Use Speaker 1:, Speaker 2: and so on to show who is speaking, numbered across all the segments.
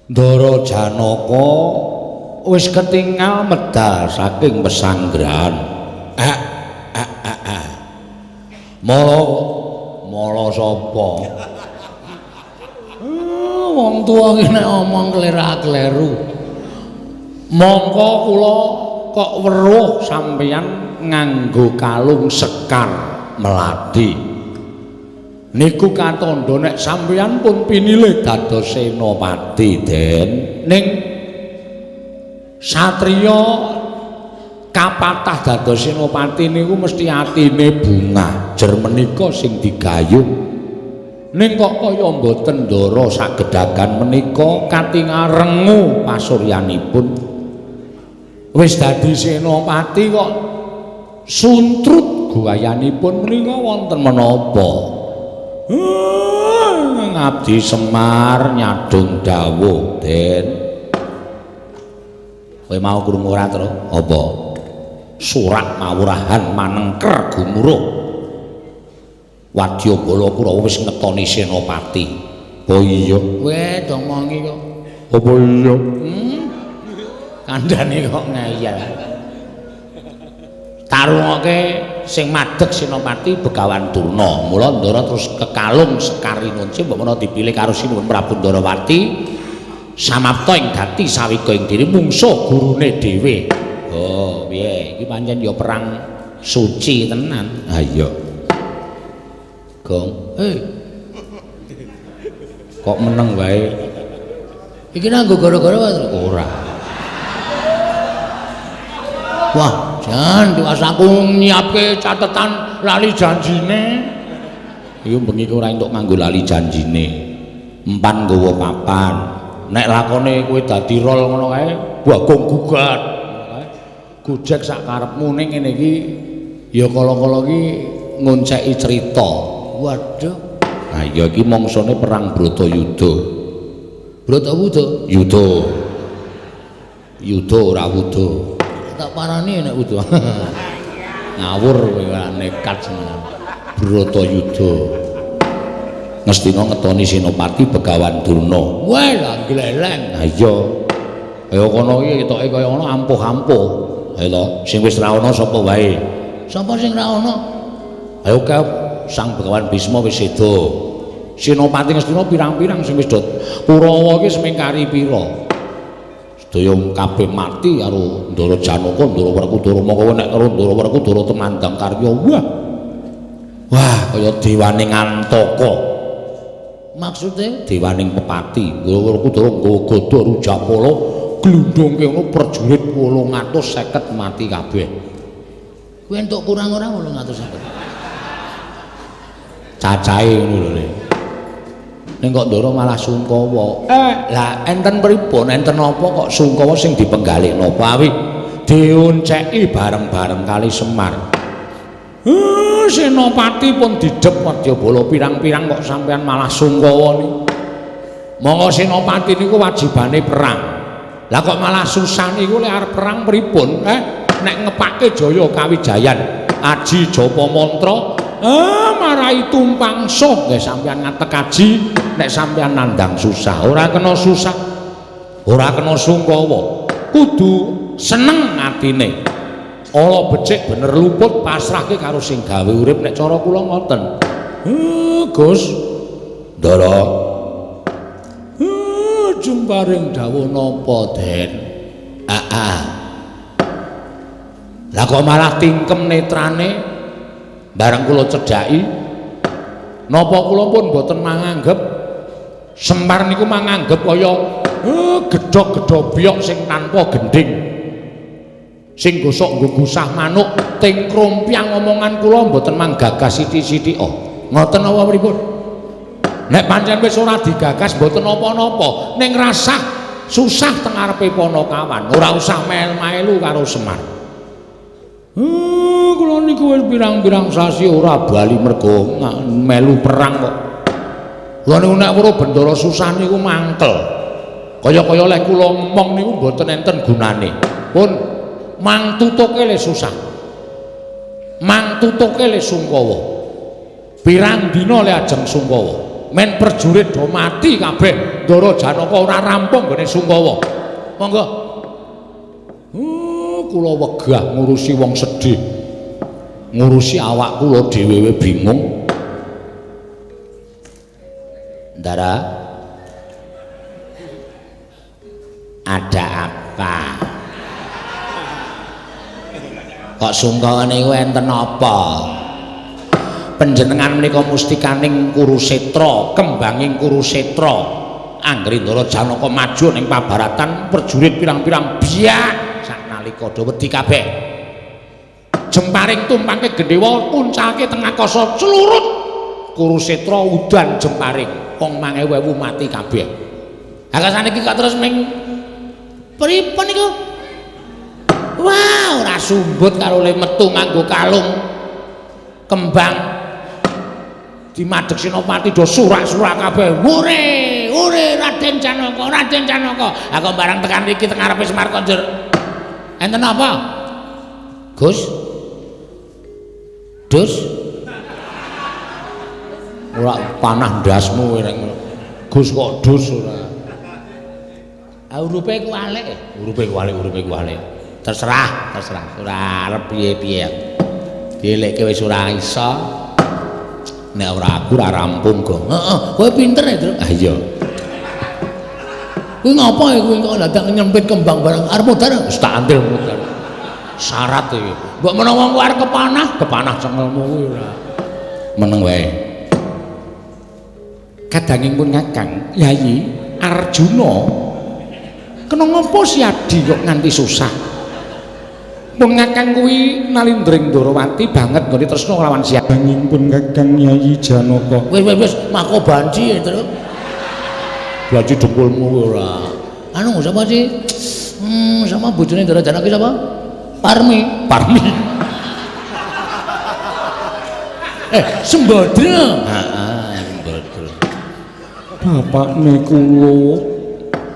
Speaker 1: Ndara Janaka wis ketingal medal saking pesanggrahan. Ah ah ah ah. Mala mala sapa? Wong tuwa ki nek omong klera-kleru. Mongko kula kok weruh sampeyan nganggo kalung sekar melati. Niku katandha nek sampeyan pun pinilih dados senopati, Den. Ning satriya kapatah dados senopati niku mesti atine bungah, jer menika sing digayuh. Ning kok kaya mboten ndara sagedhagan menika katingal rengu pasuryanipun. Wis dadi senopati kok suntrut guayanipun menika wonten menapa? Ngabdi Semar nyadong dawuh, Den. Kowe mau krungu ora, Tru? Apa? Surat mawurahan manengker gumuruh. Wadyabala Kurawa wis ngetoni senopati. Apa iya?
Speaker 2: Kowe domongi kok.
Speaker 1: Apa iya?
Speaker 2: Kandhane kok ngeyel. Tarungoke sing madheg senopati Begawan Durna.
Speaker 1: Mula Ndara terus kekalung Sekar Rinunci mbok menawa dipilih karo Sinuwun Prabu Ndarawati samapta ing dadi sawika ing diri mungsuh gurune dhewe. Oh, piye? Iki pancen ya perang suci tenan. Ha iya. Gong.
Speaker 2: Hei.
Speaker 1: Kok meneng wae?
Speaker 2: Iki nanggo gara-gara
Speaker 1: ora.
Speaker 2: Wah, jan tiwas aku nyiapke catetan lali janjine.
Speaker 1: Iku bengi ora entuk nganggo lali janjine. Empan nggawa papan. Nek lakone kowe dadi rol ngono kae, Bagong gugat. Gojek sak karepmu ning ngene iki ya kala-kala iki ngonceki crita.
Speaker 2: Waduh.
Speaker 1: Nah iya iki mangsane perang Bratayuda.
Speaker 2: Bratawuda?
Speaker 1: Yuda. Yuda ora wuda.
Speaker 2: Tak parani nek wuda.
Speaker 1: Ngawur kowe ora nekat senengan. Bratayuda. Ngastina ngetoni Senopati Begawan Durna.
Speaker 2: Wah, lah gleleng.
Speaker 1: Ha iya. Kaya kono iki ketoke kaya ngono ampuh-ampuh. Ayo to, sing wis ra ana sapa wae?
Speaker 2: Sapa sing ra ana?
Speaker 1: Ayo kae Sang Begawan Bisma wis seda. Senopati Ngastina pirang-pirang sing wis do Kurawa iki semingkari pira? Sedaya kabeh mati karo Ndara Janaka, Ndara Werkudara. Mongko nek karo Ndara Werkudara tumandang karya. Wah. Wah, kaya dewaning Antaka.
Speaker 2: Maksude
Speaker 1: dewaning Pepati. Ndara Werkudara nggawa gada Rujapala glundhungke ngono prajurit 850 mati kabeh.
Speaker 2: Kuwi entuk kurang ora 850?
Speaker 1: Cacahe ngono lho. Ning kok Ndara malah sungkawa. Lah enten pripun? Enten apa kok sungkawa sing dipenggalih napa awi dionceki bareng-bareng kali Semar. Senopati pun didhep wadyabala pirang-pirang kok sampean malah sungkawa niku. Monggo senopati niku wajibane perang. Lah kok malah susah niku lek arep perang pripun? Nek ngepake Jaya Kawijayan, aji japa mantra, marai tumpang suh nggih sampean ngatek aji nek sampean nandang susah. Ora kena susah, ora kena sungkawa, kudu seneng atine. Ala becik bener luput pasrahke karo sing gawe urip nek cara kula ngoten. Gus Ndara. Jumparing dawuh napa, Den? Ah. Lah kok malah tingkem netrane bareng kula cedhaki. Napa kula pun mboten manganggep Semar niku manganggep kaya gedhog-gedhobyok sing tanpa gendhing. Sing gosok nggo gusah manuk ting krompyang omongan kula mboten manggagas sithik-sithik. Oh, ngoten napa pripun? Nek pancen wis ora digagas mboten napa-napa, ning rasah susah teng ngarepe Panakawan, ora usah mel-melu karo Semar. Kula niku wis pirang-pirang sasi ora bali mergo melu perang kok. Kula niku nek weruh Bendara susah niku mangkel. Kaya-kaya lek kula ngomong niku mboten enten gunane. Pun mang tutuke le susah. Mang tutuke le sungkawa. Pirang dina le ajeng sungkawa. Men prajurit do mati kabeh. Ndara Janaka ora rampung nggone sungkawa. Monggo. Kula wegah ngurusi wong sedih. Ngurusi awak kula dhewe bingung. Ndara, ada apa? Kok sungkawa niku enten apa? Panjenengan menika mustikaning Kurusetra, kembanging Kurusetra. Anggere Ndara Janaka maju ning pabaratan prajurit pirang-pirang biak saknalika do wedi kabeh. Jemparing tumpangke gendhewa puncake teng akasa celurut. Kurusetra udan jemparing, wong 1000 mati kabeh. Ha saniki kok terus ming pripun niku? Wah, ora sumbut karo le metu nganggo kalung kembang. Dimadhek Senopati do surak-surak kabeh. Ure, ure Raden Janaka, Raden Janaka. Ha kok barang tekan iki teng ngarepe Semar konjur. Enten apa? Gus. Dus. Ora panah ndasmu kowe. Gus kok dus ora. Ha urupe kuwalik, urupe kuwalik, urupe kuwalik. Terserah, terserah. Ora arep piye-piye. Dielekke wis ora iso. Nek ora aku ora rampung, Gong. Heeh, kowe pinter ya, Truk. Ah iya. Kuwi ngapa ya kuwi kok dadak nyempit kembang barang arep modar? Wis tak antil modar. Syarat iki. Mbok menawa ku arep kepanah, kepanah cengelmu kuwi ora. Meneng wae. Kadanging pun Kakang, Yayi Arjuna kena ngopo si Adi kok nganti susah? Pun Kakang kuwi nalindring Ndorowati banget nggone tresna kelawan si Adi.
Speaker 3: Pun Kakang Yayi Janaka.
Speaker 2: Wis wis wis mako banci ya, Truk. Banci dengkulmu kuwi ora. Anu sapa sih? Sama bojone Ndara Janaka sapa? Parmi. Parmi. Sembadra. Heeh, Sembadra.
Speaker 3: Bapakne kula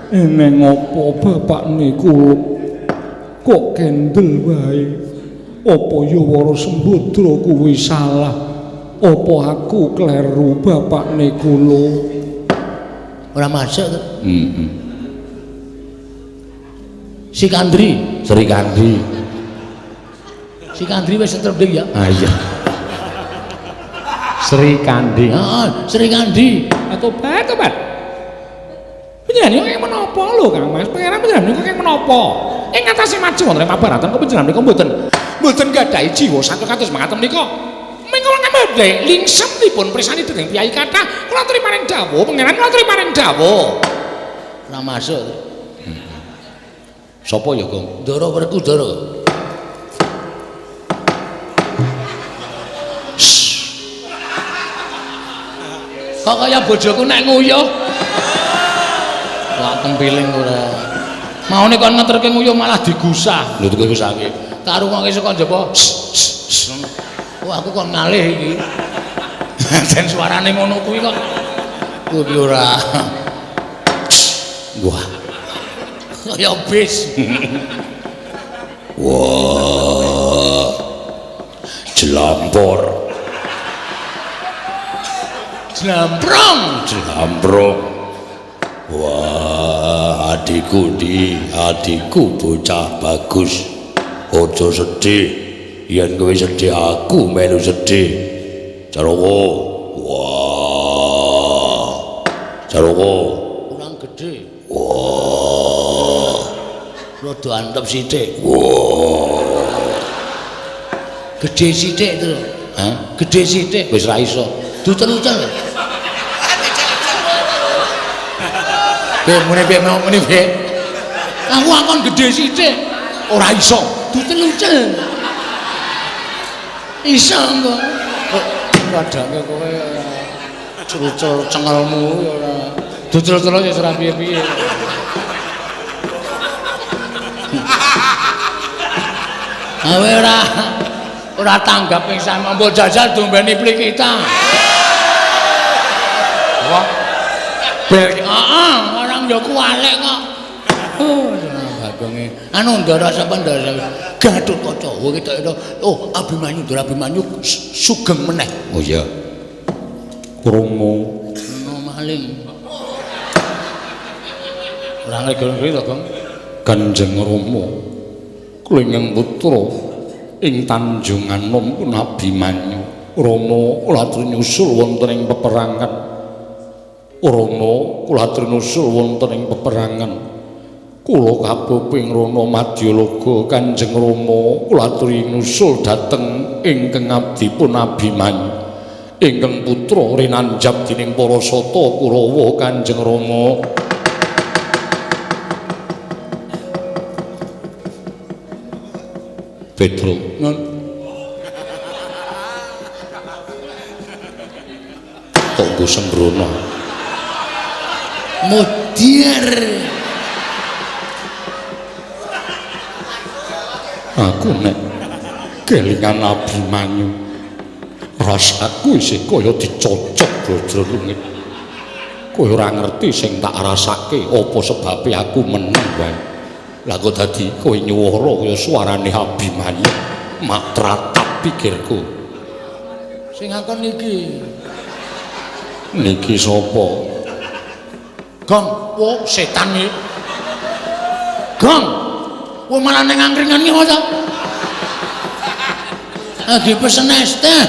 Speaker 3: eneng apa bapakne kula kok kendel wae? Apa ya Wara Sembadra kuwi salah? Apa aku kleru bapakne kula?
Speaker 2: Ora masuk to.
Speaker 1: Heeh.
Speaker 2: Si Kandri,
Speaker 1: Sri Kandi.
Speaker 2: Si Kandri wis setrem ya.
Speaker 1: Ah iya. Sri Kandi.
Speaker 2: Heeh, Sri Kandi.
Speaker 1: Tobat, tobat. Panjenengan niku menapa lho Kang Mas? Pangeran panjenengan niku keng menapa? Ing ngatasé maju wonten ing pabaratan kok panjenengan niku mboten gadhahi jiwa saking kados mekaten menika. Mengko ngamedhe lingsem dipun pirsani dening piyai kathah. Kula aturi paring dawuh, pangeran kula aturi paring dawuh.
Speaker 2: Ora masuk.
Speaker 1: Sapa ya, Gong?
Speaker 2: Ndara Werkudara. Kok kaya bojoku nek nguyuh. Lak tempiling ora. Maune kon ngeterke nguyuh malah digusah.
Speaker 1: Lho digusahke.
Speaker 2: Karungoke saka njaba. Wah aku kon ngalih iki. Den suarane ngono kuwi kok. Kuwi ora.
Speaker 1: Wah.
Speaker 2: Kaya bis.
Speaker 1: Wah. Jlampor.
Speaker 2: Jlamprong,
Speaker 1: jlamprong. Wah, adikku di, adikku bocah bagus. Aja sedih. Yen kowe sedih aku melu sedih. Caraka. Wah. Caraka.
Speaker 2: Kurang gedhe.
Speaker 1: Wah.
Speaker 2: Rada antep sithik.
Speaker 1: Wah.
Speaker 2: Gedhe sithik to.
Speaker 1: Hah?
Speaker 2: Gedhe sithik.
Speaker 1: Wis ra iso.
Speaker 2: Ducel-ucel. Piye muni piye muni piye? Aku akon gedhe sithik.
Speaker 1: Ora iso.
Speaker 2: Ducel-ucel. Iso engko. Padake kowe ora cucul cengelmu ora. Ducel-ucel ya ora piye-piye. Awe ora tanggap pisan mbok jajal dombeni plikita.
Speaker 1: Wah.
Speaker 2: Bel heeh, orang ya kuwalik kok. Oh, bagonge. Anu Ndara sapa Ndara? Gatotkaca. Oh ketok. Oh, Abimanyu Ndara Abimanyu sugeng meneh.
Speaker 1: Oh iya. Krungu.
Speaker 2: No. Maling. Ora ngerti to, Gong.
Speaker 1: Kanjeng Rama klengeng putra ing Tanjunganom pun Abimanyu. Rama kula aturi nyusul wonten ing peperangan. Rama kula aturi nyusul wonten ing peperangan. Kula kabuping Rana Madyalaga Kanjeng Rama kula aturi nyusul dhateng ingkang abdipun Abimanyu. Ingkang putra rinanjap dening para sata Kurawa Kanjeng Rama. Petro non tunggu sembrono
Speaker 2: mudir.
Speaker 1: Aku nek kelingan Abimanyu rasaku isih kaya dicocok blojro lungit. Kowe ora ngerti sing tak rasake apa sebabe aku meneng wae. Lah kok dadi kowe nyuwara kaya suarane Abimanyu mak tratap pikirku.
Speaker 2: Sing ngakon niki.
Speaker 1: Niki sapa?
Speaker 2: Gong, wo setan iki. Gong. Wo malah ning angkringan iki ta? Lagi pesen es teh.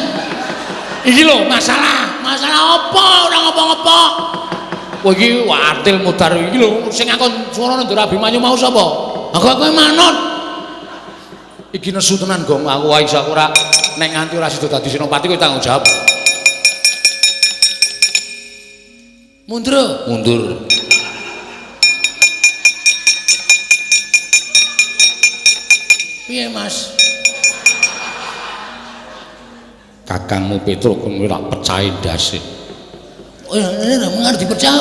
Speaker 1: Iki lho masalah.
Speaker 2: Masalah apa? Ora ngopo-ngopo.
Speaker 1: Kowe iki atil mudar iki lho sing ngakon suarane Ndara Abimanyu mau sapa?
Speaker 2: Aku kowe manut.
Speaker 1: Iki nesu tenan, Gong. Aku wae iso ora nek nganti ora sida dadi senopati kowe tanggung jawab.
Speaker 2: Mundur.
Speaker 1: Mundur.
Speaker 2: Piye, Mas?
Speaker 1: Kakangmu Petro kowe ora pecahe ndase.
Speaker 2: Oh, ini ora dipecah.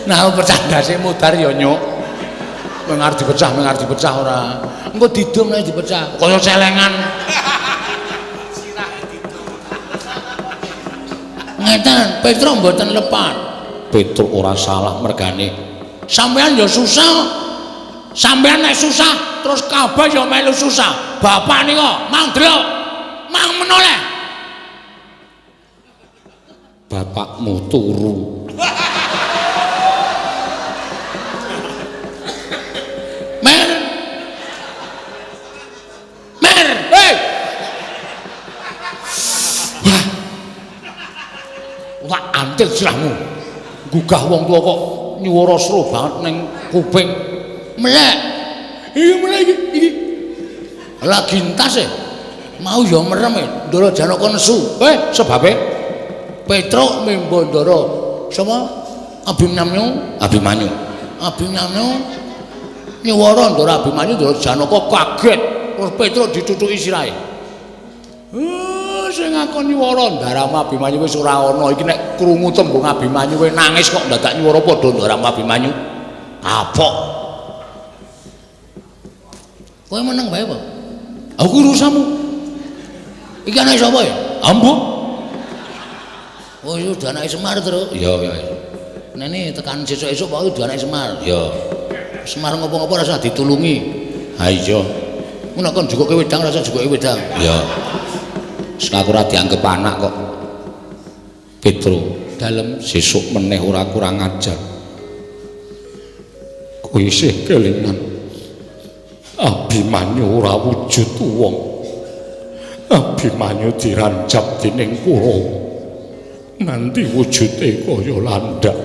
Speaker 1: Nah, pecah ndase mudar ya, Nyuk. Mengar dipecah, mengar dipecah ora.
Speaker 2: Engko didum nek dipecah.
Speaker 1: Kaya celengan.
Speaker 4: Sirah didum.
Speaker 2: Ngeten, Petro mboten lepat.
Speaker 1: Petro ora salah mergane.
Speaker 2: Sampeyan ya susah. Sampeyan nek susah, terus kabeh ya melu susah. Bapak nika mang delok, mang menoleh.
Speaker 1: Bapakmu turu.
Speaker 2: Mer. Mer, hei.
Speaker 1: Wah. Wah, antil sirahmu. Gugah wong tua kok nyuwara seru banget ning kuping.
Speaker 2: Melek.
Speaker 1: Iya melek iki, iki.
Speaker 2: Lagi entas e. Mau ya merem e, Ndara Janaka nesu.
Speaker 1: Sebabe
Speaker 2: Petruk mimba Ndara sapa? Abimanyu,
Speaker 1: Abimanyu.
Speaker 2: Abimanyu nyuwara Ndara Abimanyu, Ndara Janaka kaget. Terus Petruk ditutuki sirahe.
Speaker 1: Sing ngakon nyuwara Ndaramu Abimanyu wis ora ana. Iki nek krungu tembung Abimanyu kowe nangis kok ndadak nyuwara padha Ndaramu Abimanyu. Kapok.
Speaker 2: Kowe meneng wae apa?
Speaker 1: Aku urusanmu.
Speaker 2: Iki anake sapa ya?
Speaker 1: Ambo.
Speaker 2: Oh, iya udah anake Semar, Truk.
Speaker 1: Iya, iya.
Speaker 2: Nene tekan sesuk-esuk pokoke udah anake Semar.
Speaker 1: Iya.
Speaker 2: Semar ngopo-ngopo rasa ditulungi.
Speaker 1: Ha iya.
Speaker 2: Ngono kon jukuke wedang rasa jukuke wedang.
Speaker 1: Iya. Sing aku ora dianggep anak kok. Petro,
Speaker 2: dalem
Speaker 1: sesuk meneh ora kurang ajar. Kowe isih kelingan. Abimanyu ora wujud wong. Abimanyu dirancap dening Kurawa. Nanti wujude kaya landak.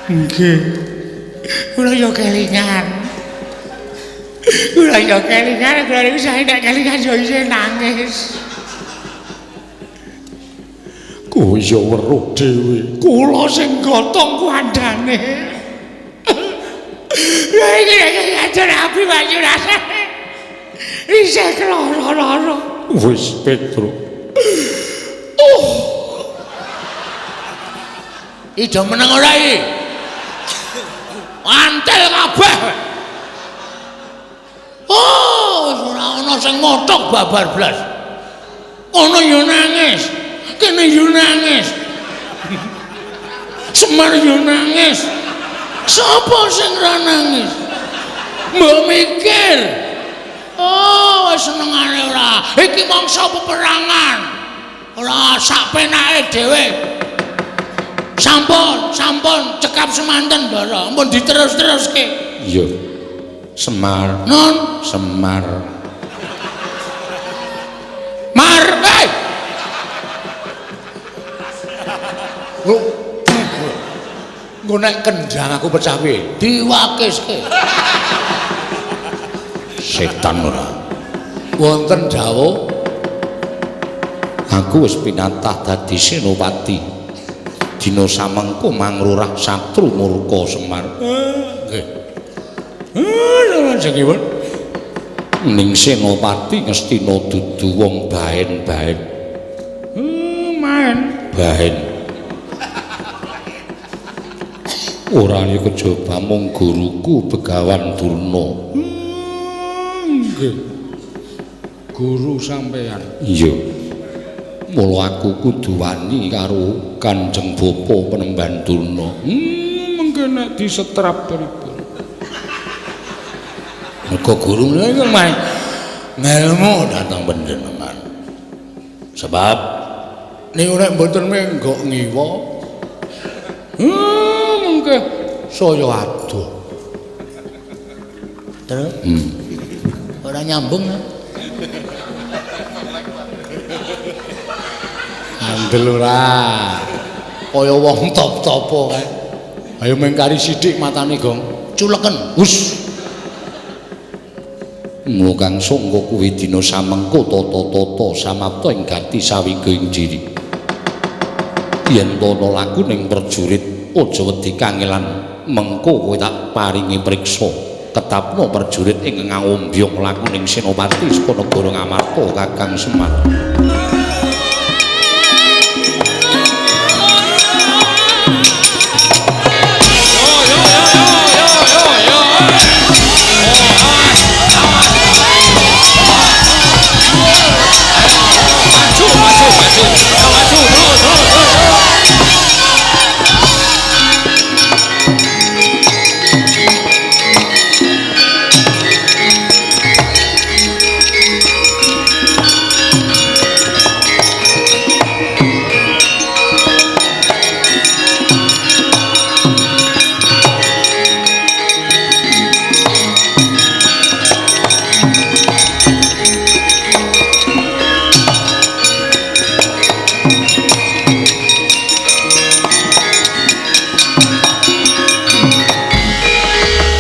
Speaker 4: Nggih. Kula yo kelingan. Kula yo kelingan, kula niku sae nek kelingan yo isih nangis.
Speaker 1: Kowe yo weruh dhewe.
Speaker 4: Kula sing gotong kuandane. Ya iki nek ngajar Abimanyu rasane isih kloro-loro.
Speaker 1: Wis Petro.
Speaker 4: Oh.
Speaker 2: Ida meneng ora iki? Antel kabeh. Oh, wis ora ana sing mothok babar blas. Kono yo nangis, kene yo nangis. Semar yo nangis. Sapa sing ora nangis? Mbok mikir. Oh, wis senengane ora. Iki mangsa peperangan. Ora sak penake dhewe. Sampun, sampun cekap semanten, Ndara. Ampun diterus-teruske.
Speaker 1: Iya. Semar.
Speaker 2: Nun,
Speaker 1: Semar.
Speaker 2: Mar, eh.
Speaker 1: Engko nek kendang aku pecah piye?
Speaker 2: Diwakiske.
Speaker 1: Setan ora. Wonten dawuh aku wis pinatah dadi senopati. Dina samengko mangrurah satru murka Semar. Nggih. Lajengipun ning senopati Ngastina dudu wong baen-baen. Maen baen. Ora kejaba mung guruku Begawan Durna. Nggih. Guru sampeyan. Iya. Mula aku kudu wani karo Kanjeng Bapa Penemban Durna. Mengke nek disetrap pripun? Mergo guru niku ngelmu dhateng panjenengan. Sebab niku nek mboten menggok ngiwa, mengke saya adoh.
Speaker 2: Terus? Ora nyambung ya?
Speaker 1: Andel ora. Kaya wong top-topo kae. Ayo mengkari sithik matane, Gong.
Speaker 2: Culeken.
Speaker 1: Hus. Mula kang sangga kuwi dina samengko tata-tata samapta ing gati sawiga ing jiri. Yen ana laku ning prajurit aja wedi kangelan, mengko kowe tak paringi priksa. Ketapno prajurit ing ngawombyong laku ning senopati saka negara Ngamarta Kakang Semar.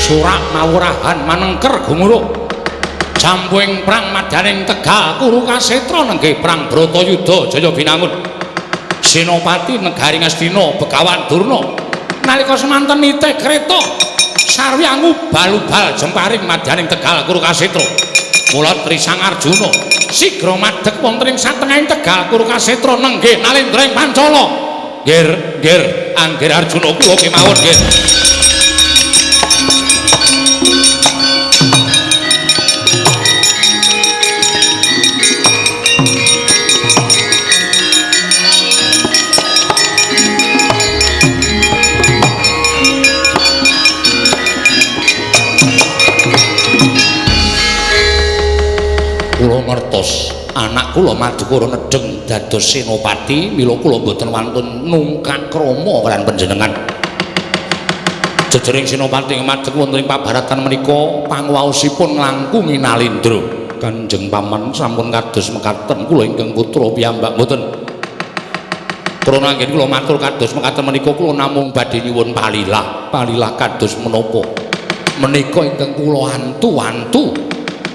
Speaker 1: Surak mawurahan manengker gumuruh jambuing prang madaning Tegal Kurukasetra nenggih prang Bratayuda Jaya Binangun. Senopati negari Ngastina Begawan Durna nalika semanten nitih kreta sarwi angubal-ubal jemparing madaning Tegal Kurukasetra. Mula Trisang Arjuna sigra madeg wonten ing satengahing Tegal Kurukasetra nenggih nalendra ing Pancala. Nggir, nggir, anggir Arjuna kula kemawon nggih. Kula ngertos anak kula Madukara nedheng dados senopati, mila kula mboten wantun nungkak krama kaliyan panjenengan. Jejering senopati madeg wonten ing pabaratan menika panguwaosipun nglangkungi Nalendra. Kanjeng Paman sampun kados mekaten kula ingkang putra piyambak mboten. Krana anggen kula matur kados mekaten menika kula namung badhe nyuwun palilah. Palilah kados menapa? Menika ingkang kula antu-antu.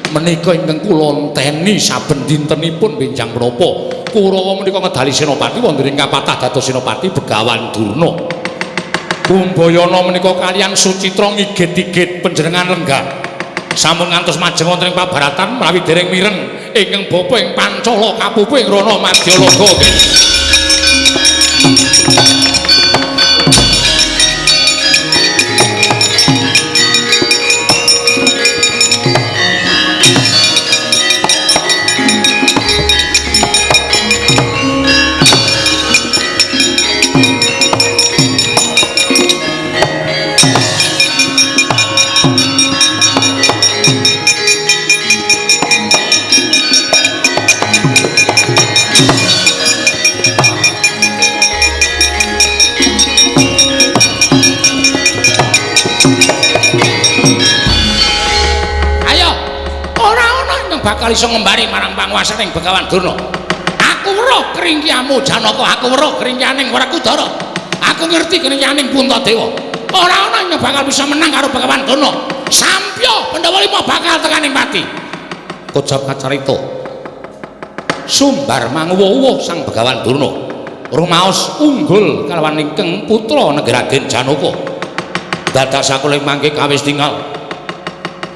Speaker 1: Menika ingkang kula enteni saben dintenipun benjang menapa Kurawa menika ngedali senopati wonten ing kapatah dados senopati Begawan Durna. Kumbayana menika kaliyan Sucitra ngigit-igit panjenengan lenggah. Sampun ngantos majeng wonten ing pabaratan menawi dereng mireng ingkang bapa ing Pancala kapupu ing Rana Madyalaga. bakal iso ngembari marang panguwasaning Begawan Durna. Aku weruh kringkiamu Janaka, aku weruh kringkianing Werkudara. Aku ngerti kringkianing Puntadewa. Ora ana ing bakal bisa menang karo Begawan Durna. Sampya Pandhawa lima bakal tekaning pati. Kojap kacarita. Sumbar manguwuh-wuh Sang Begawan Durna rumaos unggul kalawan ingkang putra negeri Raden Janaka. Dadak sakuling mangke kawis tinggal.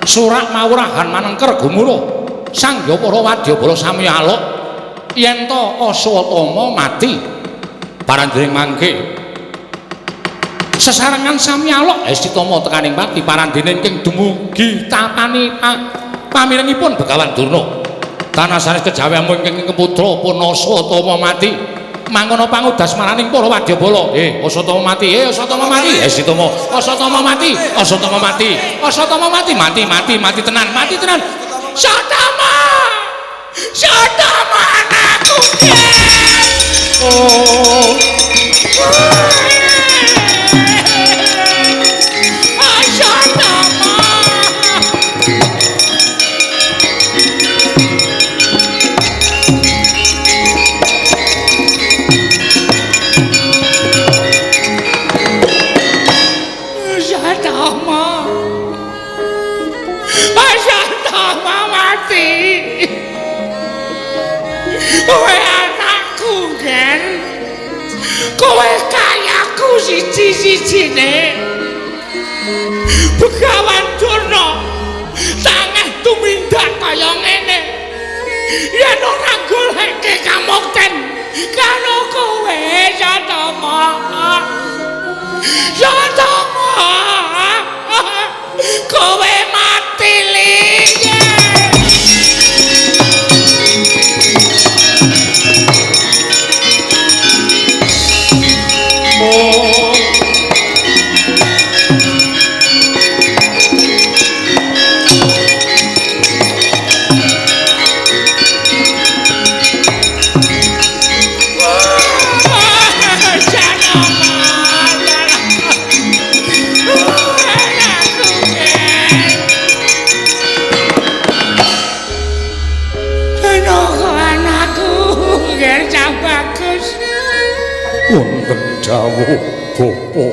Speaker 1: Surak mawurahan manengker gumuruh. Sang Hyapara wadyabala sami aluk yen to Aswatama mati. Parandene mangke sesarengan sami aluk Estitama tekaning pati parandene ingkang dumugi tapani pamirengipun Begawan Durna. Tanah sanes kejawi amung ingkang putra pun Aswatama mati. Mangono pangudas maraning para wadyabala. Aswatama mati. Aswatama mati. Estitama. Aswatama mati. Aswatama mati. Aswatama mati. Mati mati mati tenan. Mati tenan. Satama. Satama anakku. Oh. Satama. Satama. Satama mati. Kowe anakku, Ger. Kowe kayaku siji-sijine. Begawan Durna tangeh tumindak kaya ngene. Yen ora goleke kamukten karo kowe Satama. Satama. Kowe mati liye. Oh.
Speaker 3: Wonten dawuh bapa.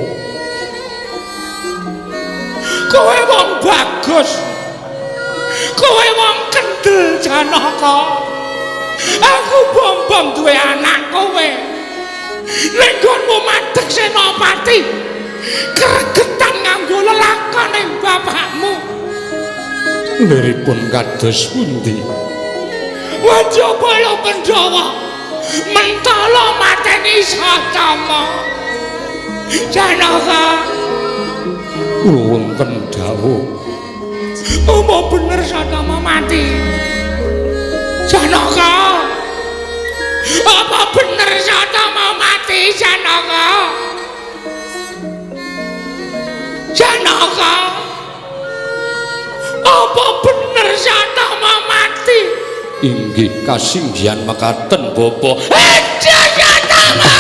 Speaker 1: Kowe wong bagus. Kowe wong kendel Janaka. Aku bombong duwe anak kowe. Ning nggonmu madeg senopati. Gregetan nganggo lelakon ning bapakmu.
Speaker 3: Liripun kados pundi?
Speaker 1: Wadyabala Pandhawa mentala mateni Satama. Janaka,
Speaker 3: kula wonten dawuh.
Speaker 1: Apa bener Satama mati? Janaka, apa bener Satama mati? Janaka, Janaka, apa bener Satama mati?
Speaker 3: Inggih kasinggihan mekaten bapa.
Speaker 1: Satama.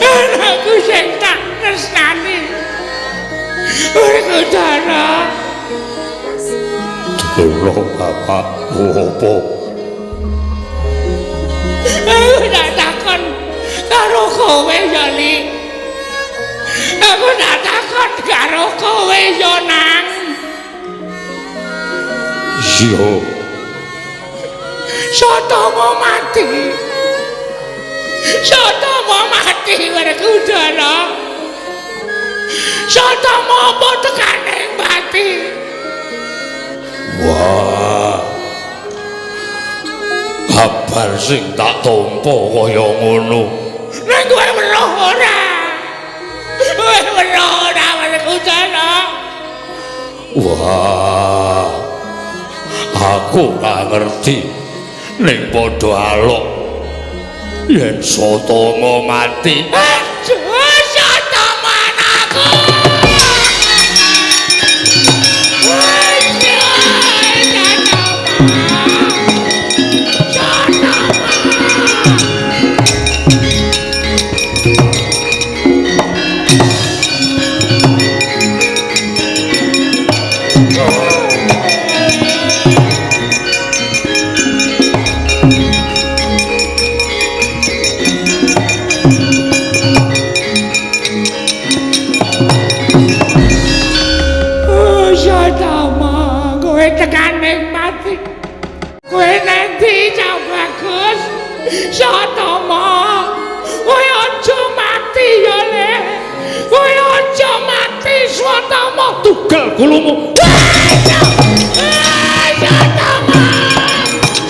Speaker 1: Anakku sing tak tresnani. Werkudara.
Speaker 3: Lho bapak opo?
Speaker 1: Aku tak takon karo kowe ya, Li. Aku tak takon karo kowe ya, Nang.
Speaker 3: Iya.
Speaker 1: Satama mati. Satama mati Werkudara. Satama apa tekane mati?
Speaker 3: Wah. Kabar sing tak tampa kaya ngono.
Speaker 4: Ning kowe weruh ora? Kowe weruh ora Werkudara?
Speaker 3: Wah. Aku ora ngerti. Ning padha alok yen Satama mati.
Speaker 4: Aduh, Satama anakku. Satama, kowe aja mati ya Le. Kowe aja mati Satama,
Speaker 1: tugel gulumu.
Speaker 4: Satama.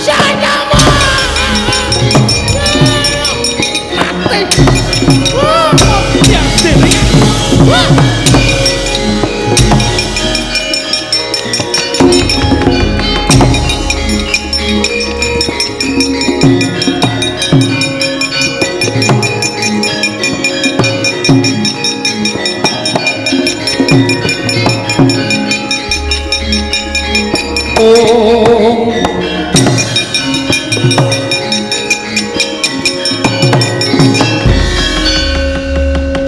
Speaker 4: Satama. Mati.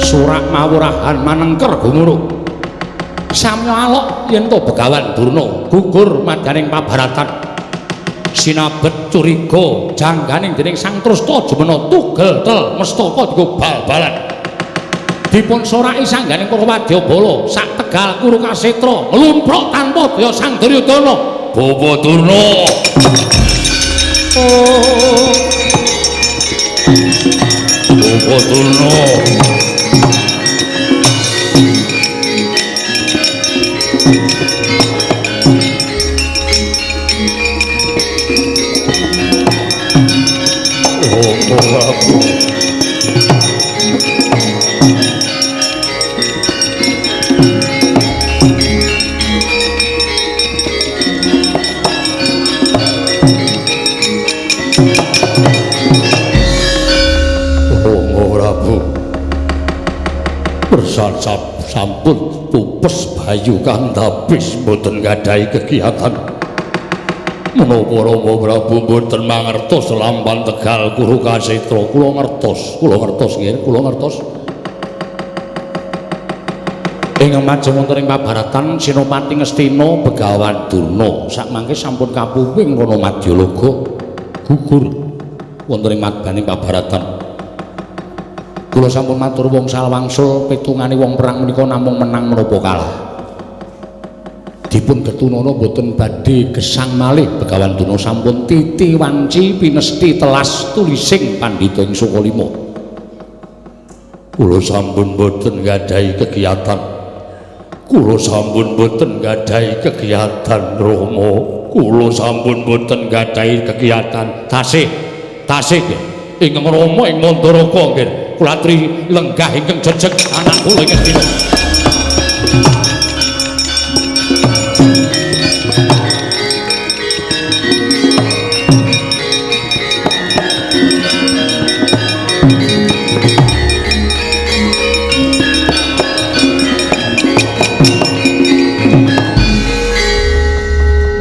Speaker 1: Surak mawurahan manengker gumuruh. Samya alok yen to Begawan Durna gugur madyaning pabaratan. Sinabet curiga jangganing dening Sang Trusta jumena tugel tel mestaka dienggo bal-balan. Dipun soraki sangganing para wadyabala sak Tegal Kurukasetra nglumpruk tanpa daya Sang Duryudana.
Speaker 3: Bapak Durna.
Speaker 1: Oh.
Speaker 3: Bapak Durna. Oh, aku. Sampun pupes bayu kang tapis mboten gadhahi kegiatan. Menapa Rama Prabu mboten mangertos lampan Tegal Kurukasetra? Kula ngertos, kula ngertos nggih, kula ngertos.
Speaker 1: Ing majeng wonten ing pabaratan Senopati Ngastina Begawan Durna sakmangke sampun kapuwing Rana Madyalaga gugur wonten ing madyaning pabaratan. Kula sampun matur wong wangsul pitungane wong perang menika namung menang menapa kalah. Dipun getunana boten badhe gesang malih Begawan Durna sampun titi wanci pinesti telas tulising pandhita ing Sukalima.
Speaker 3: Kula sampun boten gadhahi kegiatan. Kula sampun boten gadhahi kegiatan Rama. Kula sampun boten gadhahi kegiatan.
Speaker 1: Tasih, tasih ingkang Rama ing Mandaraka nggih. Kula aturi lenggah ingkang jejeg anak kula ing Ngastina.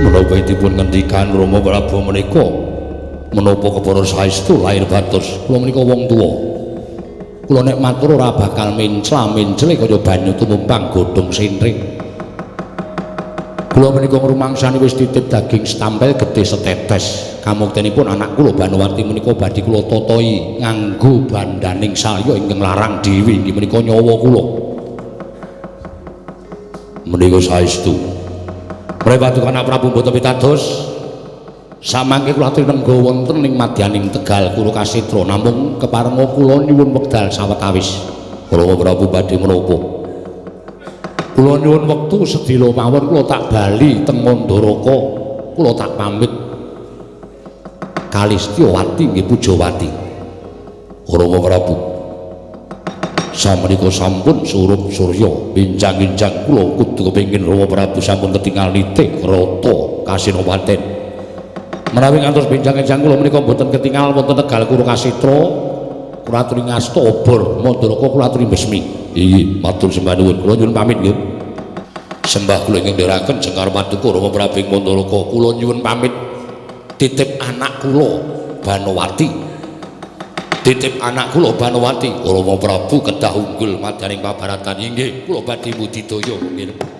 Speaker 3: Menapa dipun ngendikan Rama Prabu menika menapa kepara saestu lahir batos?
Speaker 1: Kula menika wong tuwa. Kula nek matur ora bakal mencla-mencle kaya banyu tumumpang godhong sentring. Kula menika ngrumangsani wis titip daging setampel gedhe setetes. Kamuktenipun anak kula Banowati menika badhe kula tatahi nganggo bandaning salya ingkang larang dhewe inggih menika nyawa kula.
Speaker 3: Menika saestu.
Speaker 1: Menawi paduka Prabu mboten pitados, samangke kula aturi nengga wonten ing madyaning Tegal Kurukasetra namung keparenga kula nyuwun wekdal sawetawis.
Speaker 3: Rama Prabu badhe menapa?
Speaker 1: Kula nyuwun wektu sedhela mawon kula tak bali teng Mandaraka, kula tak pamit. Kalistyawati nggih Pujawati.
Speaker 3: Rama Prabu, samenika sampun surup surya, benjang-enjang kula kudu kepengin Rama Prabu sampun ketingal nitih krata Kasinopaten. Menawi ngantos benjang-enjang kula menika mboten ketingal wonten Tegal Kurukasetra, kula aturi ngasta obor Mandaraka, kula aturi besmi. Inggih, matur sembah nuwun. Kula nyuwun pamit nggih. Sembah kula ingkang ndherekaken jengkar paduka Rama Prabu ing Mandaraka, kula nyuwun pamit titip anak kula Banowati. Titip anak kula Banowati. Rama Prabu kedah unggul madyaning pabaratan. Inggih, kula badhe budidaya nggih.